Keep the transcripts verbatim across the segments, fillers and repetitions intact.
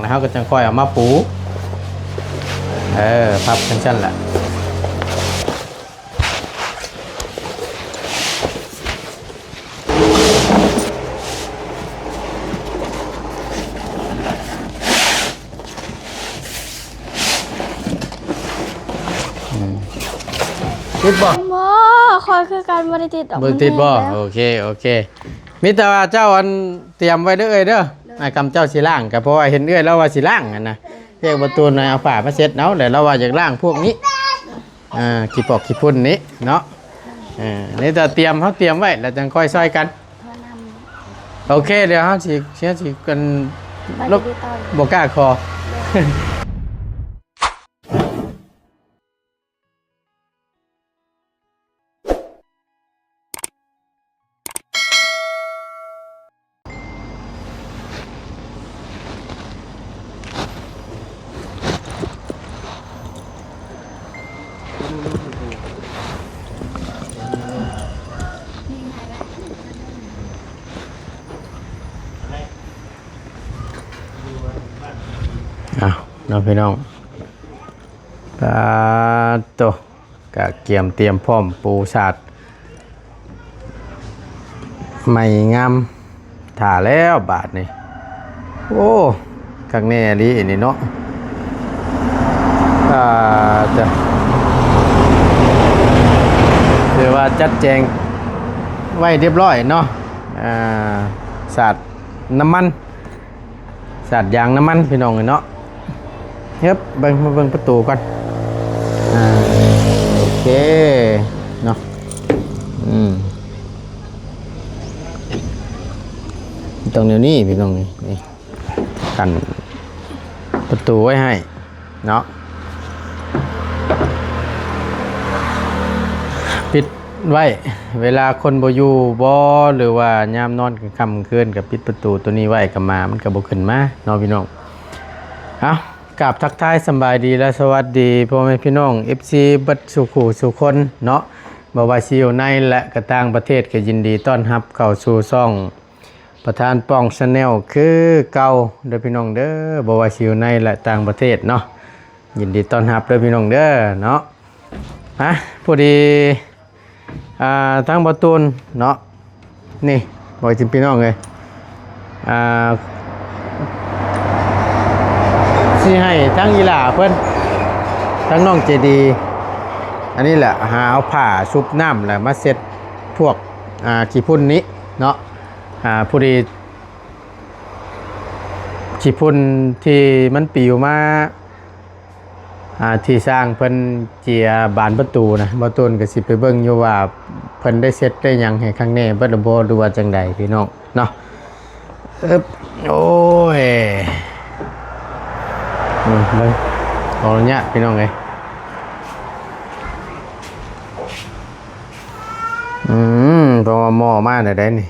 แล้วเราก็จังค่อยเอามาปู เออ พับจังซั่นแหละ อืม ติดบ่ บ่ ข้อยคือกัน บ่ได้ติดดอก บ่ได้ติดบ่ มันแห้งแล้ว โอเค โอเค มีแต่ว่าเจ้าอันเตรียมไว้เด้อเอ้ยเด้อ โดย อ้ายคำเจ้าสิล้าง ก็เพราะว่าเห็นเอื้อยแล้วว่าสิล้างหั่นนะ เรียกประตูหน่อย เอาผ้ามาเช็ดเอา แล้วเราว่าอยากล้างพวกนี้ อ่า ขี้ปอกขี้ฝุ่นนี้เนาะ อ่า นี่จะเตรียม เฮาเตรียมไว้ แล้วจังค่อยซ่อยกัน โอเค เดี๋ยวเฮาสิ เฮาสิกัน บ่ได้ติดต่อ บ่กล้าขอ อ้าว เนาะพี่น้อง ปาดโต กะเกียมเตรียมพร้อมปูสาด ไม้งาม ถ่าแล้วบาดนี้ โอ้ คักแน่อีหลีนี่เนาะ อ่า จ้ะ ถือว่าจัดแจงไว้เรียบร้อยเนาะ อ่า สาดน้ำมัน สาดยางน้ำมันพี่น้องเนาะ เฮ้ย เบิ่ง มาเบิ่งประตูก่อน อ่า โอเค เนาะ อืม ตรงแนวนี้พี่น้องนี่ นี่ กันประตูไว้ให้ เนาะ ปิดไว้ เวลาคนบ่อยู่บ่ หรือว่ายามนอนกลางค่ำกลางคืน ก็ปิดประตูตัวนี้ไว้ ก็หมามันก็บ่ขึ้นมาเนาะพี่น้อง เอ้า กราบทักทายสำบายดีและสวัสดีพ่อแม่พี่น้อง เอฟซี เบิดสู่คู่สู่คนเนาะ บ่ว่าสิอยู่ในและก็ต่างประเทศ ก็ยินดีต้อนรับเข้าสู่ช่อง ประธานป้อง Channel คือเก่าเด้อพี่น้องเด้อ บ่ว่าสิอยู่ในและต่างประเทศเนาะ ยินดีต้อนรับเด้อพี่น้องเด้อเนาะ อ่ะ พอดี อ่า ทางบ่าวตูนเนาะ นี่ บอกจิมพี่น้องเลย อ่า สิให้ทางอีหล่าเพิ่น ทางน้องใจดี อันนี้แหละ หาเอาผ้าชุบน้ำแล้วมาเช็ดพวก อ่า ขี้ฝุ่นนี้เนาะ อ่า พอดี ขี้ฝุ่นที่มันปิวมา อ่า ที่ช่างเพิ่นเจียบานประตูนะ บ่าวตูนก็สิไปเบิ่งอยู่ว่าเพิ่นได้เช็ดได้หยังให้ข้างในเบิดแล้วบ่ หรือว่าจั่งใดพี่น้องเนาะ เอิบ โอ้ย อืม เบิ่ง ขออนุญาตพี่น้องเอ้ย อืม เพราะว่าหม้อมาแล้วได้นี่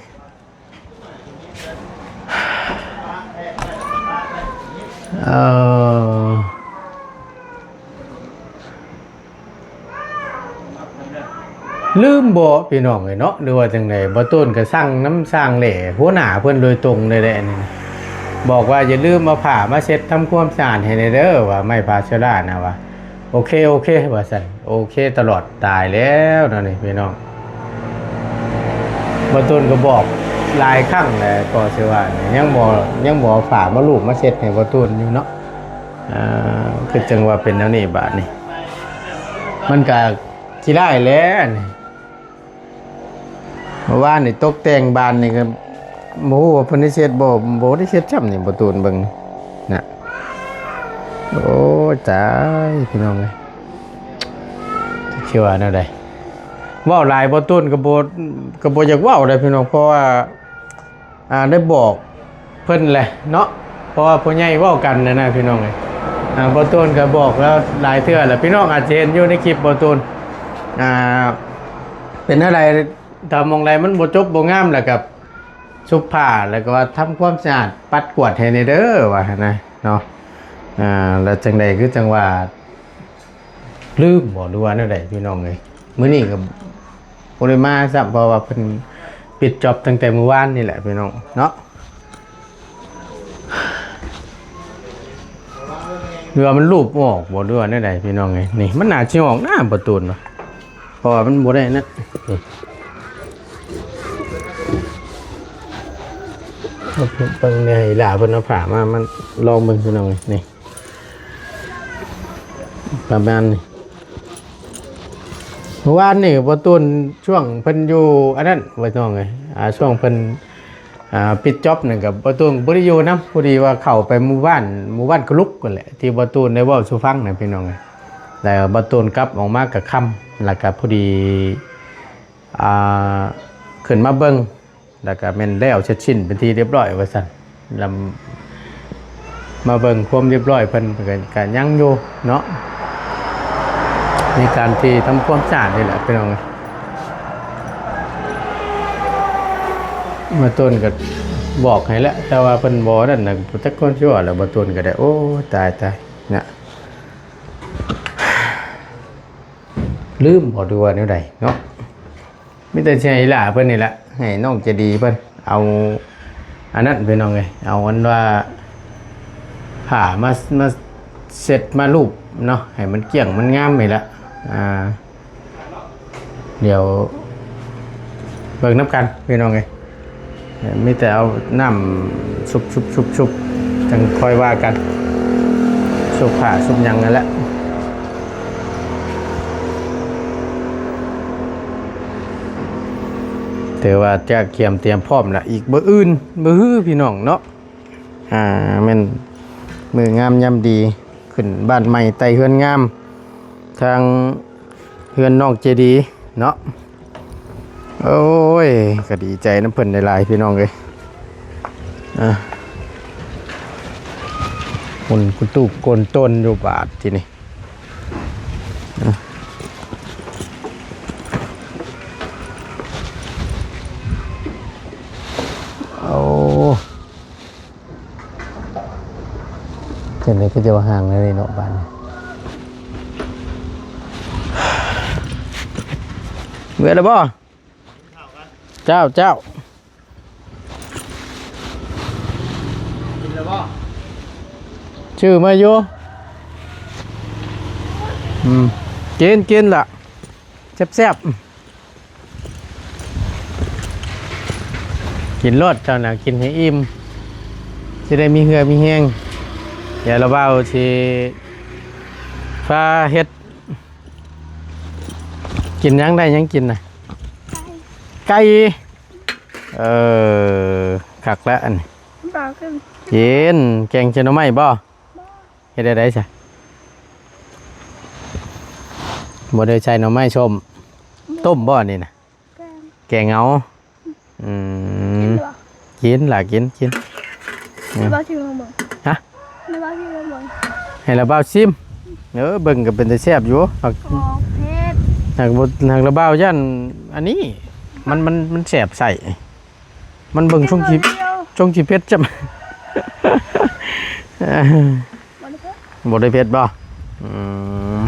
เอ่อ ลืมบ่พี่น้องเอ้ยเนาะ หรือว่าจั่งใด บ่าวตูนก็สั่งนำช่างแหล่ หัวหน้าเพิ่นโดยตรงเลยแหละนี่ บอกว่าอย่าลืมเอาผ้ามาเช็ดทำความสะอาดให้แหน่เด้อ ว่าไม้ผาเชื้อรานะว่า โอเค โอเค ว่าซั่น โอเคตลอด ตายแล้วเนาะนี่พี่น้อง บ่าวตูนก็บอกหลายครั้งแล้ว ก็สิว่านี่ ยังบ่ ยังบ่เอาผ้ามาลูบมาเช็ดให้บ่าวตูนอยู่เนาะ อ่า คือจั่งว่าเป็นแนวนี้บาดนี้ มันก็ขี้ร้ายแหละนี่ เมื่อวานนี่ตกแต่งบ้านนี่ก็บ่ฮู้ว่าเพิ่นได้เช็ดบ่ บ่ได้เช็ดซ้ำนี่ บ่าวตูนเบิ่งนะ โอ้ย ตายพี่น้องเอ้ย สิว่าแนวใด เว้าหลายบ่าวตูนก็บ่ ก็บ่อยากเว้าเลยพี่น้อง เพราะว่า อ่า ได้บอกเพิ่นแหละเนาะ เพราะว่าพ่อใหญ่เว้ากันนะนะพี่น้องเอ้ย อ่า บ่าวตูนก็บอกแล้วหลายเทื่อแล้ว พี่น้องอาจจะเห็นอยู่ในคลิปบ่าวตูน อ่า เป็นอะไร ถ้าหม่องใดมันบ่จบบ่งามแล้วก็ชุบผ้า แล้วก็ว่าทำความสะอาดปัดกวาดให้แหน่เด้อ ว่าหั่นนะเนาะ อ่า แล้วจั่งใดคือจั่งว่า ลืมบ่ หรือว่าแนวใดพี่น้องเอ้ย มื้อนี้ก็บ่ได้มาซ้ำ เพราะว่าเพิ่นปิดจ็อบตั้งแต่มื้อวานนี่แหละพี่น้องเนาะ หรือว่ามันลูบออกบ่ หรือว่าแนวใดพี่น้องเอ้ย นี่มันน่าสิออกนะประตูนว่ะ เพราะว่ามันบ่ได้นะ นี่ เบิ่งเนี่ย อีหล่าเพิ่นเอาผ้ามา มันลองเบิ่งพี่น้องเอ้ย นี่ ประมาณนี้ เมื่อวานนี่บ่ตูนช่วงเพิ่นอยู่อันนั้น บ่น้องเอ้ย อ่า ช่วงเพิ่น อ่า ปิดจ็อบนั่นก็บ่ตูนก็บ่ได้อยู่นำ พอดีว่าเข้าไปหมู่บ้าน หมู่บ้านกะลุกนั่นแหละ ที่บ่ตูนได้เว้าสู่ฟังนะพี่น้องเอ้ย แล้วบ่ตูนกลับออกมาก็ค่ำ แล้วก็พอดี อ่า ขึ้นมาเบิ่ง แล้วก็แม่นแล้วเสร็จสิ้นเป็นที่เรียบร้อยว่าซั่น แล้วมาเบิ่งความเรียบร้อยเพิ่นก็ ก็ยังอยู่เนาะ ในการที่ทำความสะอาดนี่แหละพี่น้อง บ่ตูนก็บอกให้แล้ว แต่ว่าเพิ่นบ่นั่นน่ะ บ่จักคนสิว่าแล้ว บ่ตูนก็ได้ โอ้ ตาย ตาย นะ ลืมบ่ หรือว่าแนวใดเนาะ มีแต่สิให้อีหล่าเพิ่นนี่แหละ ให้น้องใจดีเพิ่น เอาอันนั้นพี่น้องเอ้ย เอาอันว่าผ้ามา มาเช็ดมาลูบเนาะ ให้มันเกลี้ยงมันงามนี่แหละ อ่า เดี๋ยวเบิ่งนำกันพี่น้องเอ้ย มีแต่เอาน้ำชุบชุบชุบชุบ จั่งค่อยว่ากัน ชุบผ้าชุบหยังนั่นแหละ ถือว่าจะเตรียม เตรียมพร้อมละ อีกมื้ออื่น มื้อฮือพี่น้องเนาะ อ่า แม่นมื้องามยามดี ขึ้นบ้านใหม่ไต่เฮือนงาม ทางเฮือนน้องใจดีเนาะ โอ้ย ก็ดีใจนำเพิ่นหลายๆ พี่น้องเอ้ย อ่ะ คนกุตุโกนต้นอยู่บาดทีนี้ อ่ะ โอ้ จั่งใด๋ก็จะว่าห่างเลยเนาะบ้านนี้ เมื่อยแล้วบ่ เจ้า เจ้า กินแล้วบ่ ชื่อมาอยู่ อืม กิน กินล่ะ แซ่บๆ กินโลดเจ้าน่ะ กินให้อิ่ม สิได้มีเหื่อมีแฮง เดี๋ยวละบ่าวสิพาเฮ็ด กินหยัง ได้หยังกินน่ะ ไก่ เออ คักแล้วอันนี้ บ่าวขึ้น กิน แกงใส่หน่อไม้บ่ เฮ็ดได้ได๋ซะ บ่ได้ใส่หน่อไม้ส้ม ต้มบ่นี่น่ะ แกง แกงเอา อืม กินบ่ กินล่ะ กิน กิน อืม บ่าวชิมลองเบิ่ง ฮะ บ่าวชิมลองเบิ่ง ให้ละบ่าวชิม เออ เบิ่งก็เป็นตาแซ่บอยู่ หาก บ่เผ็ด หากบ่ หากละบ่าวย่านอันนี้ มัน มัน มันแซ่บไส้ มันเบิ่งช่วงสิ เดียว ช่วงสิเผ็ดจ้ำ บ่ได้เผ็ด บ่ได้เผ็ดบ่ อืม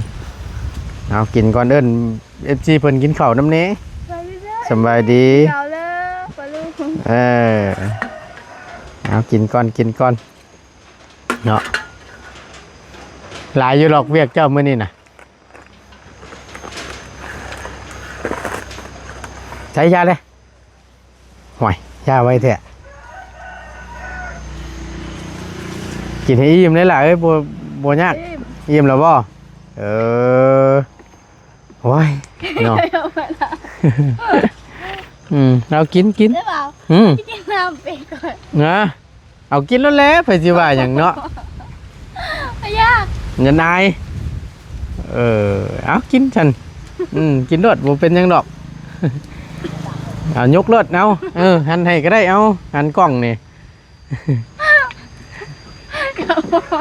เอากินก่อน เอิ้น เอฟซี เพิ่นกินข้าวนำแหน่ สบายดีเด้อ สำบายดี ข้าวเด้อ ปลาลูก เออ เอากินก่อน กินก่อน เนาะ หลายอยู่ดอกเวียกเจ้ามื้อนี้น่ะ ใช้ยาเลย ห่วย ยาไว้แท้ กินให้อิ่มเลยล่ะเอ้ย บ่ บ่ยาก อิ่ม อิ่มแล้วบ่ เออ โอ้ย เนาะ อืม เอากิน กิน ได้เปล่า อืม กินน้ำไปก่อน นะ เอากินแล้วแหละ ไผสิว่าหยังเนาะ ไม่ยาก อย่านาย เออ เอากินซั่น อืม กินโลด บ่เป็นหยังดอก เอายกโลด เอา เออ หันให้ก็ได้ เอา หันกล้องนี่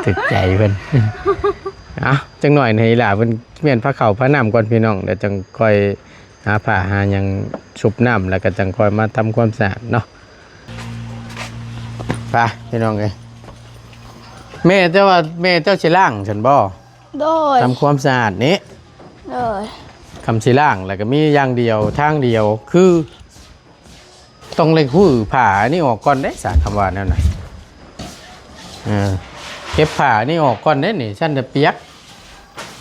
ถูกใจเพิ่น เอา จักหน่อยให้อีหล่าเพิ่นแม่นพาข้าวพาน้ำก่อนพี่น้อง เดี๋ยวจั่งค่อยหาผ้าหาหยังชุบน้ำ แล้วก็จั่งค่อยมาทำความสะอาดเนาะ ไปพี่น้องเอ้ย แม่เจ้าว่าแม่เจ้าสิล้างซั่นบ่ โดย ทำความสะอาดนี่ โดย คันสิล้างแล้วก็มีอย่างเดียว ทางเดียว คือ ต้องได้รื้อผ้าอันนี้ออกก่อนเด้ สา คำว่าแนวนั้น เออ แก ก็บผ้านี่ออกก่อนเด้นี่ ฉันจะเปียก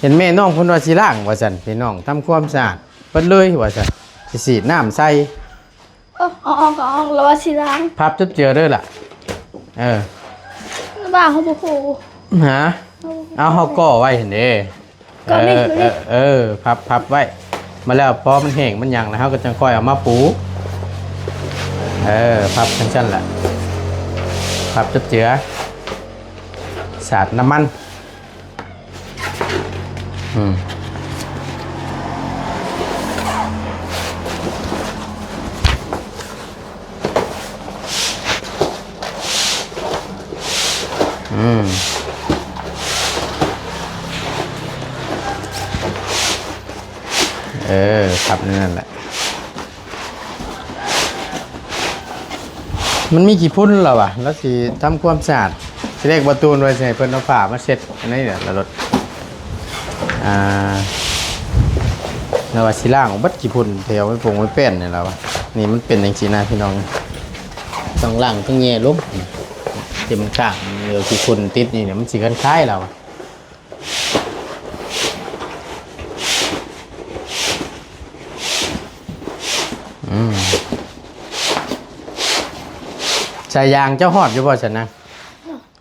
เห็นแม่น้องเพิ่นว่าสิล้างว่าซั่น พี่น้อง ทำความสะอาดเบิดเลยว่าซั่น สิฉีดน้ำใส่ เออ เอาออกก็เอาออก แล้วว่าสิล้าง พับจับเจือเด้อล่ะ เออ ว่าเขาบ่ฮู้ ฮะ เอา เอาเฮาก่อไว้หั่นเด้ ก็นี่ เออ คือนี่ เออ เออ พับ พับไว้ มาแล้วพอมันแห้งมันหยังแล้วเฮาก็จังค่อยเอามาปู เออ พับจังซั่นล่ะ พับจับเจือ สาดน้ำมัน อืม อืม เออ พับนั่นแหละ มันมีขี้ฝุ่นแล้ววะ แล้วสิทำความสะอาด สิเรียกประตูนไว้สิให้เพิ่นเอาผ้ามาเช็ดอันนี้เนี่ยละรถ อ่า แล้วว่าสิล้างออกเบิดขี้ฝุ่นแถวไม้ปงไม้แป้นนี่แล้ววะ นี่มันเป็นจังซี่นะพี่น้อง ต้องล้างต้องแย่ลง เต็มข้าง เดี๋ยวขี้ฝุ่นติดนี่เนี่ยมันสิคล้ายๆแล้ววะ อืม สายยางเจ้าฮอดอยู่บ่ซั่นนะ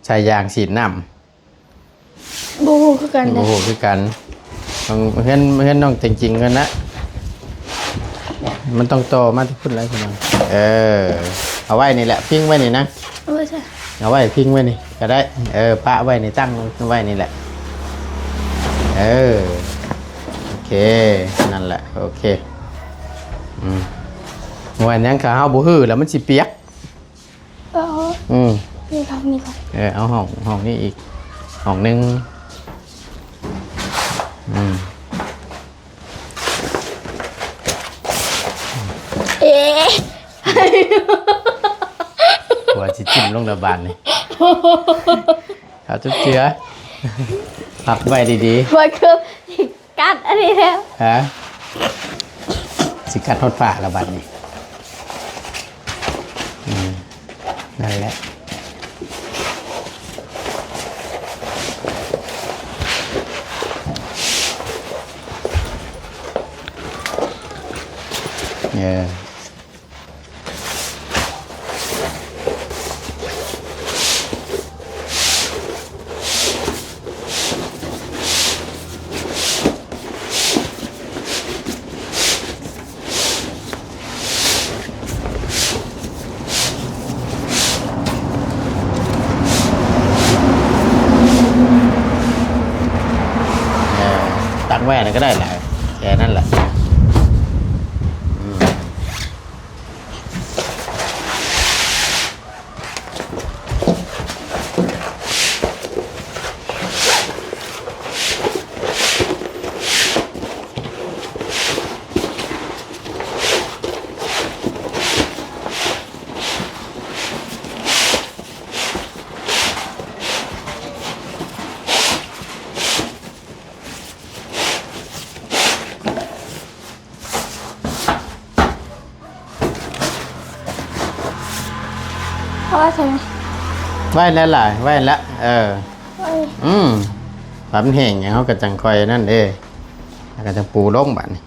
สายยางฉีดน้ำ บ่ฮู้คือกันเด้ บ่ฮู้คือกัน ของเฮือน เฮือนน้องจริงๆเพิ่นนะ มันต้องต่อมาที่พุ่นแล้วพี่น้อง เออ เอาไว้นี่แหละ พิงไว้นี่นะ เอาไว้ใส่ เอาไว้พิงไว้นี่ก็ได้ เออ ปะไว้นี่ ตั้งไว้นี่แหละ เออ โอเค นั่นแหละ โอเค อืม ไว้หยัง ถ้าเฮาบ่ฮื้อแล้วมันสิเปียก เออ อืม นี่ครับ นี่ครับ เออ เอาห้อง ห้องนี้อีก ห้องหนึ่ง อืม เอ๊ะ หัวสิจิ้มลงระบาดนี่ เอาจุ๊บเจือ พับไว้ดีๆ หัวคือ กัดอันนี้แล้ว ฮะ สิกัดฮอดฟ้าละบัดนี้ อืม นั่นแหละ เออ เออ ตั้งไว้นั่นก็ได้แหละ แค่นั้นแหละ อืม เอาไว้ทำไม ไว้แล้วล่ะ ไว้แล้ว เออ ไว้ อืม ความแห้งอย่างเขาก็จังคอยนั่นเด้ แล้วก็จังปูลงบัดนี้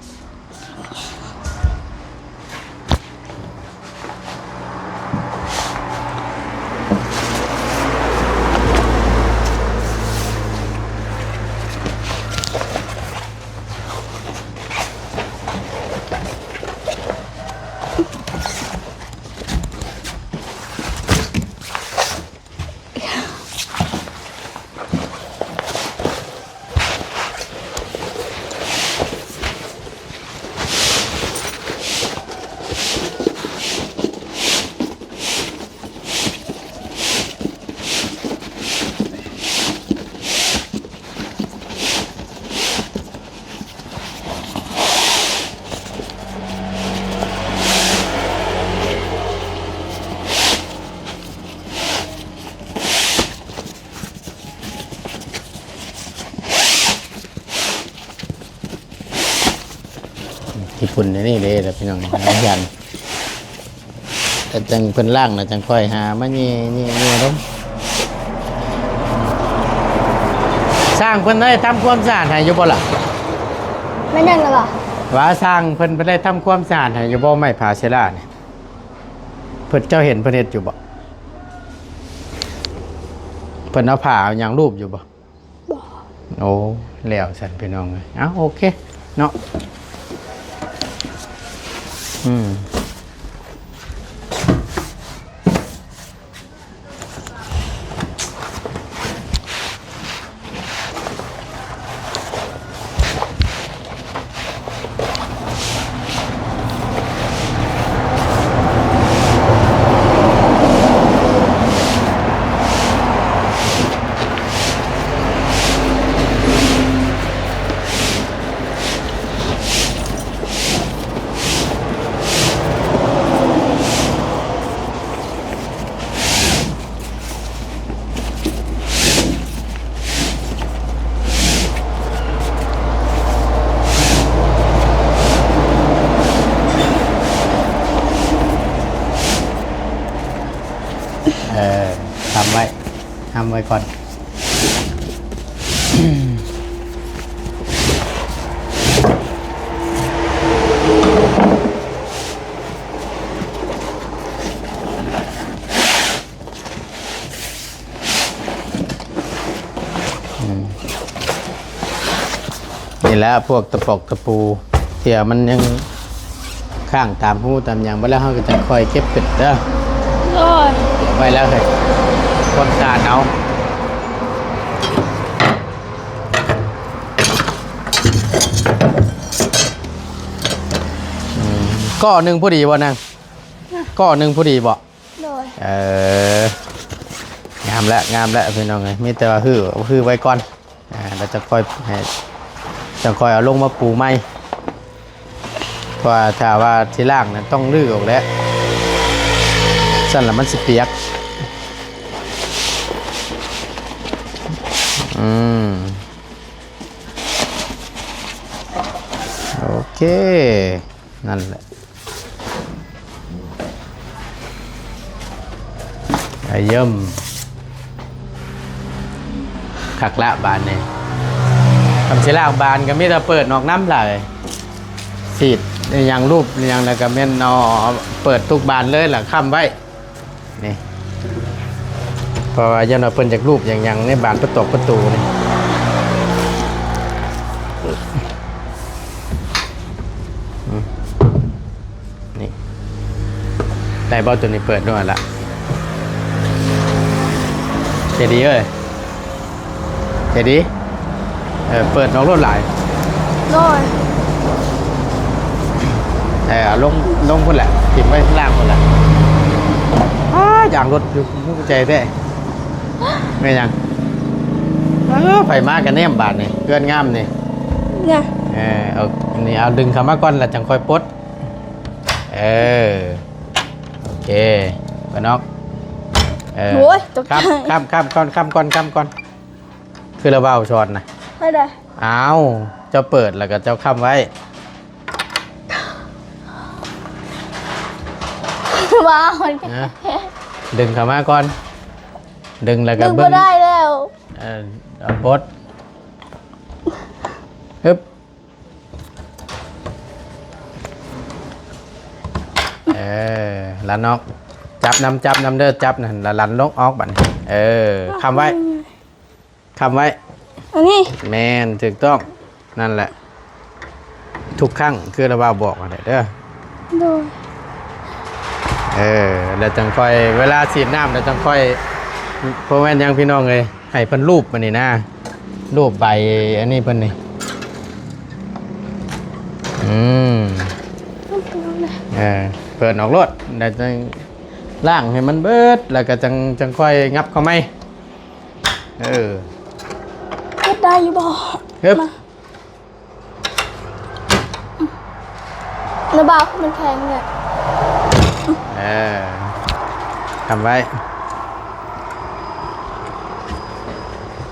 ขี้ฝุ่นในนี่เด้ล่ะพี่น้อง น้ำยัน แต่จังเพิ่นล้างน่ะ จังค่อยหามานี่ นี่ นี่ลง างเพิ่นได้ทำความสะอาดให้อยู่บ่ล่ะ แม่นหยังล่ะบ่ ว่าสร้างเพิ่น เพิ่นได้ทำความสะอาดให้อยู่บ่ ไม้ผาศิลานี่ เพิ่น เจ้าเห็นเพิ่นเฮ็ดอยู่บ่ เพิ่นเอาผ้าเอาหยังลูบอยู่บ่ บ่ โอ้ แล้วซั่นพี่น้องเอ้ย เอ้า โอเคเนาะ อืม เออ ทำไว้ ทำไว้ก่อน อืม นี่แหละพวกตะปอกตะปู เทื่อมันยังค้างตามฮูตามหยัง บ่แล้วเฮาก็จะค่อยเก็บขึ้นเด้อ โอ้ย เก็บไว้แล้วให้คนสะอาดเอา อืม ก้อหนึ่งพอดีบ่นาง ก้อหนึ่งพอดีบ่ โดย เออ งามแล้ว งามแล้วพี่น้องเอ้ย มีแต่ว่าหื้อ หื้อไว้ก่อน อ่า แล้วจะค่อยให้ จะค่อยเอาลงมาปูใหม่ เพราะว่าถ้าว่าสิล้างน่ะต้องรื้อออกแล้ว ซั่นละมันสิเปียก อืม โอเค นั่นแหละ ไอ้เยิ่ม คักละบานนี่ คันสิล้างบานก็มีแต่เปิดนอกน้ำไหล สีดอหย่างลูบอหย่างแล้วก็แม่นเอาเปิดทุกบานเลยล่ะ ค้ำไว้ นี่ เพราะว่าย้านว่าเพิ่นอยากลูบอย่างหยังในบานประตอกประตูนี่ อืม นี่ ได้บ่ตัวนี้ เปิดด้วยละ เจดีเอ้ย เจดี เออ เปิดนอกรถหลาย โดย เออ เอาลง ลงพุ่นแหละ ถิ่มไว้ข้างล่างพุ่นแหละ อ้า ยางรถอยู่ ใจแท้ แม่นหยัง เออ ไปมากันแนมบาดนี่ เพื่อนงามนี่ เนี่ย เออ เอา นี่ เอาดึงเข้ามาก่อน แล้วจังค่อยปลด เออ โอเค ป้านก เออ โอ้ย ตกใจ ข้าม ข้าม ข้ามก่อน ข้ามก่อน ข้ามก่อน คือละเว้าสอนนะ ไม่ได้ อ้าว เจ้าเปิดแล้วก็เจ้าค้ำไว้ ว้าว นะ ดึงเข้ามาก่อน ดึงแล้วก็ ดึงบ่ เบิ่ง ได้แล้ว เออ เอาปลด ฮึบ เออ ลันออก จับนำ จับนำเด้อ จับนั่น แล้วลันลงออกบัดนี้ เออ ค้ำไว้ ค้ำไว้ อันนี้ แม่น ถูกต้อง นั่นแหละ ทุกครั้ง คือละเว้าบอกนั่นแหละเด้อ โดย เออ แล้วจังค่อย เวลาสีดน้ำ แล้วจังค่อย เพราะแม่นหยังพี่น้องเอ้ย ให้เพิ่นลูบมันนี่นะ ลูบใบอันนี้เพิ่นนี่ อืม เออ เปิดออกโลด แล้วจังล้างให้มันเบิด แล้วก็จัง จังค่อยงับเข้าใหม่ เออ เฮ็ดได้อยู่บ่ เฮ็ด มา ระบาดมันแข็งเนี่ย เออ ทำไว้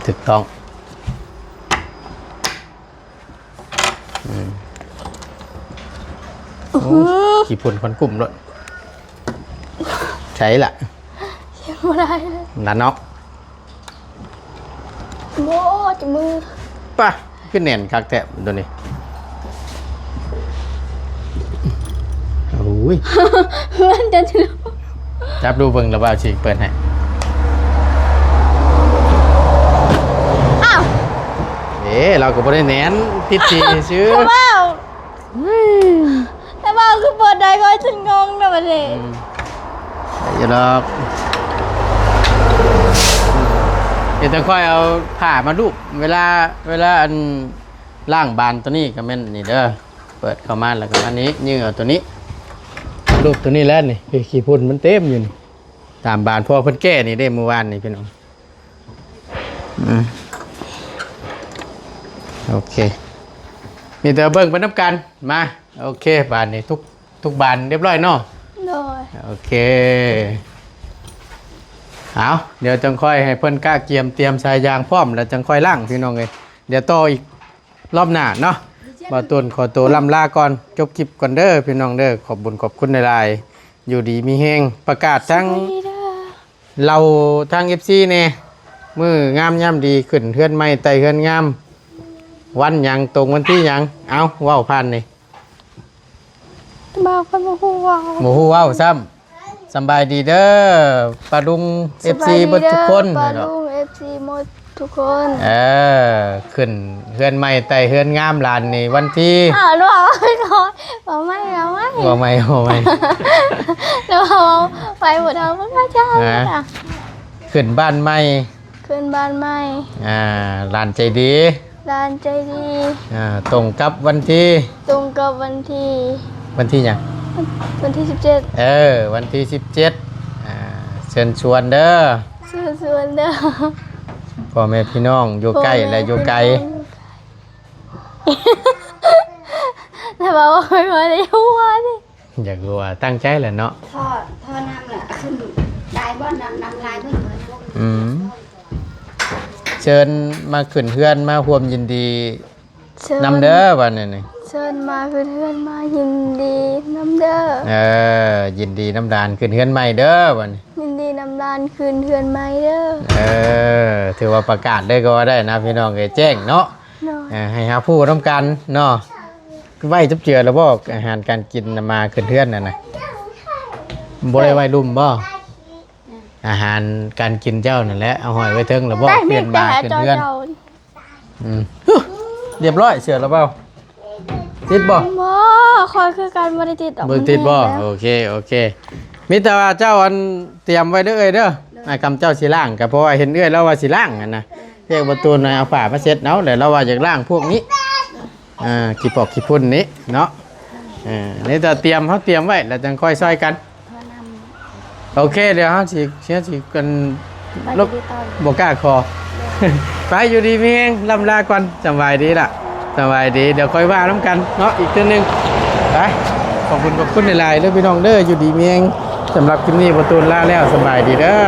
ถูกต้อง อืม อื้อหือ โอ้ ขี้ฝุ่นควันกุ้มโลด ใช่ละ ยังบ่ได้เลย นั่นเนาะ โอ้ยมือป่ะ คือแน่นคักแท้ตัวนี้ โอ้ย มันจะถือ จับดูเบิ่งแล้วว่าสิเปิดให้ อ้าว เอ๊ะ เราก็บ่ได้แน่น ติดทีซื่อ ว้าว แต่ว่าคือเปิดได้ก็ฉันงงนะบัดนี้ อืม อย่าดอก เดี๋ยวจะค่อยเอาผ้ามาลูบ เวลา เวลาอันล้างบานตัวนี้ก็แม่นนี่เด้อ เปิดเข้ามาแล้วก็อันนี้ ยื่นเอาตัวนี้ ลูบตัวนี้แล้วนี่ คือขี้ฝุ่นมันเต็มอยู่นี่ ตามบาน เพราะเพิ่นแก้นี่เด้ มื้อวานนี่พี่น้อง อืม โอเค มีแต่เบิ่งไปนำกัน มา โอเค บานนี้ทุก ทุกบานเรียบร้อยเนาะ โดย โอเค เอา เดี๋ยวจังค่อยให้เพิ่นกะเกียมเตรียมสายยางพร้อม แล้วจังค่อยล้างพี่น้องเอ้ย เดี๋ยวต่ออีกรอบหน้าเนาะ บ่าวตูนขอตัวล่ำลาก่อน จบคลิปก่อนเด้อพี่น้องเด้อ ขอบบุญขอบคุณหลายๆ อยู่ดีมีแฮง ประกาศทั้ง สวัสดีเด้อ เล่าทาง เอฟซี แหน่ มื้องามยามดี ขึ้นเฮือนใหม่ ไต่เฮือนงาม วันหยัง ตรงวันที่หยัง เอ้า เว้าผ่านนี่ บ่าวก็บ่ฮู้เว้า บ่ฮู้เว้าซ้ำ สำบายดีเด้อ ป้าลุง เอฟซี สบายดีเด้อ เบิดทุกคน ป้าลุง เอฟซี หมดทุกคน เออ ขึ้นเฮือนใหม่ ไต่เฮือนงามหลานนี่ วันที่ อ้าว หนูเอาไว้ก่อน เอาไว้ เอาไว้ บ่ใหม่ บ่ใหม่ หนูเอาไปหมดเอาไว้ก่อนจ้า ฮะ ขึ้นบ้านใหม่ ขึ้นบ้านใหม่ อ่า หลานใจดี หลานใจดี อ่า ตรงกับวันที่ ตรงกับวันที่ วันที่หยัง วันที่สิบเจ็ด เออ วันที่สิบเจ็ด อ่า เชิญชวนเด้อ เชิญชวนเด้อ พ่อแม่พี่น้อง อยู่ใกล้และอยู่ไกล พ่อแม่พี่น้อง แต่ว่าบ่ได้ฮู้ว่านี่ อยากรู้ว่าตั้งใจแหละเนาะ ท่อ ท่อน้ำน่ะ ขึ้นได้บ่ น้ำ น้ำลายเบิ่งเบิ่ง อืม เชิญมาขึ้นเฮือน มาร่วมยินดี เชิญ นำเด้อ ว่าแนวนี้ เชิญมาขึ้นเฮือน มายินดีนำเด้อ เออ ยินดีนำหลานขึ้นเฮือนใหม่เด้อ ว่าแนวนี้ ยินดีนำหลานขึ้นเฮือนใหม่เด้อ เออ ถือว่าประกาศเลยก็ว่าได้นะพี่น้องเอ้ย แจ้งเนาะ เนาะ เออ ให้หาผู้นำกันเนาะ ไว้จับเจือแล้วบ่ อาหารการกินน่ะ มาขึ้นเฮือนน่ะนะ บ่ได้ไว้ลุ่มบ่ อาหารการกินเจ้านั่นแหละ เอาห้อยไว้เทิงแล้วบ่ ได้ เปลี่ยนมาขึ้นเฮือน มีแต่หาจอเจ้า อืม เรียบร้อย เสร็จแล้วเปล่า ติดบ่ บ่ ข้อยคือกัน บ่ได้ติดดอก บ่ติดบ่ มันแห้งแล้ว โอเค โอเค มีแต่ว่าเจ้าอันเตรียมไว้เด้อเอ้ยเด้อ ไอ้คำเจ้าสิล้าง ก็เพราะว่าเห็นเอื้อยแล้วว่าสิล้างหั่นนะ เรียกประตูหน่อย เอาผ้ามาเช็ดเอา แล้วเราว่าอยากล้างพวกนี้ อ่า ขี้ปอกขี้ฝุ่นนี้เนาะ เออ นี่จะเตรียม เขาเตรียมไว้ แล้วจังค่อยซอยกัน โอเค เดี๋ยวเขาสิ เสียสิกัน ไป ลบ ติดต่อ บ่กล้าขอ ไป อยู่ดีมีแฮง ล่ำลาก่อน สำบายดีล่ะ สำบายดี เดี๋ยวค่อยว่าน้ำกันเนาะ อีกเทื่อนึง ไป ขอบคุณ ขอบคุณหลายๆเด้อพี่น้องเด้อ อยู่ดีมีแฮง สำหรับคลิปนี้ประตูลาแล้ว สำบายดีเด้อ